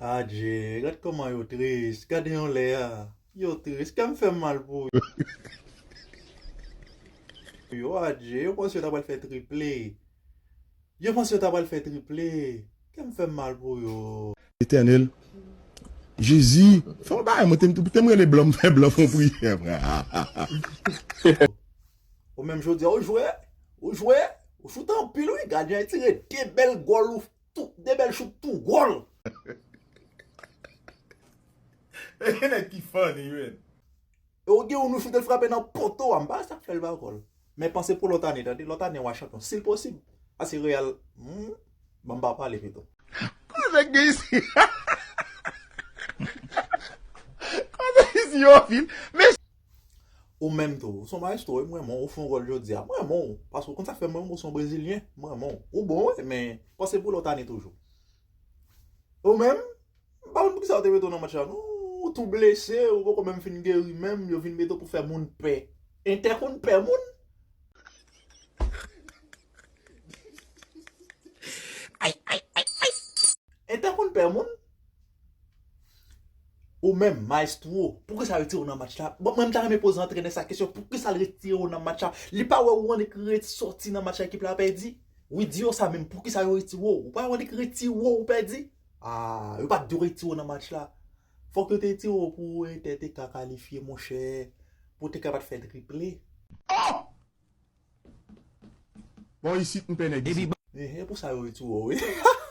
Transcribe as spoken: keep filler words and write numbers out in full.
Adje, gad kòman yo tris. Gade yon lè a. Yo tris. Kè m fè m mal pou yo. Yo, adje, yo panse yo ta pral fè triple. Yo panse yo ta pral fè triple. Kè m fè m mal pou yo. Etènèl, Jezi, fè yon bagay, mwen te, te m rele blan, m fè blan fè yon priyè, frè. Ou menm jodi a, ou jwe, ou jwe, ou choute anpil, wi. Gadyen an tire de bèl gòl, ou tou, de bèl chout tou gòl. E nèg ki funny, man. E ou gen youn ou choute l frape nan poto a, m pa wè sa k fè l pa gòl. Men panse pou lòt ane, tande, lòt ane w a chanpyon. Si l posib, pase Real, hmm, ban m pa pale pito. Koze k gen isi? Koze isi yo fin. Men ou menm tou, ou se yon maestro, wi, m renmen w, ou fè yon gòl jodi a. M renmen w, paske ou konn sa k fè m renmen w, ou se yon brezilyen, m renmen w. Ou bon, wi, men panse pou lòt ane toujou. Ou menm, m pa konn poukisa yo te mete w nan match la, non. Ou tou blese, ou poko menm fin geri menm, yo vin mete w pou fè moun pè. Entè konn pè moun? Ay, ay, ay, ay. Entè konn pè moun? Ou menm, maestro, poukisa yo retire w nan match la? Bon, mwen, m ta renmen poze antrenè sa kesyon, poukisa l retire w nan match la? Li pa wè ou annik ret sòti nan match la, ekip la pèdi? Wi, di yo sa menm, poukisa yo retire w? Ou pa wè annik retire w, ou pèdi? Ah, yo pa t dwe retire w nan match la. Fòk yo te retire w pou Entè te ka kalifye, monchè, pou te ka pa t fè triple. Oh! Bon, isit m pè nèg isit. Ehe, pou sa yo retire w, wi.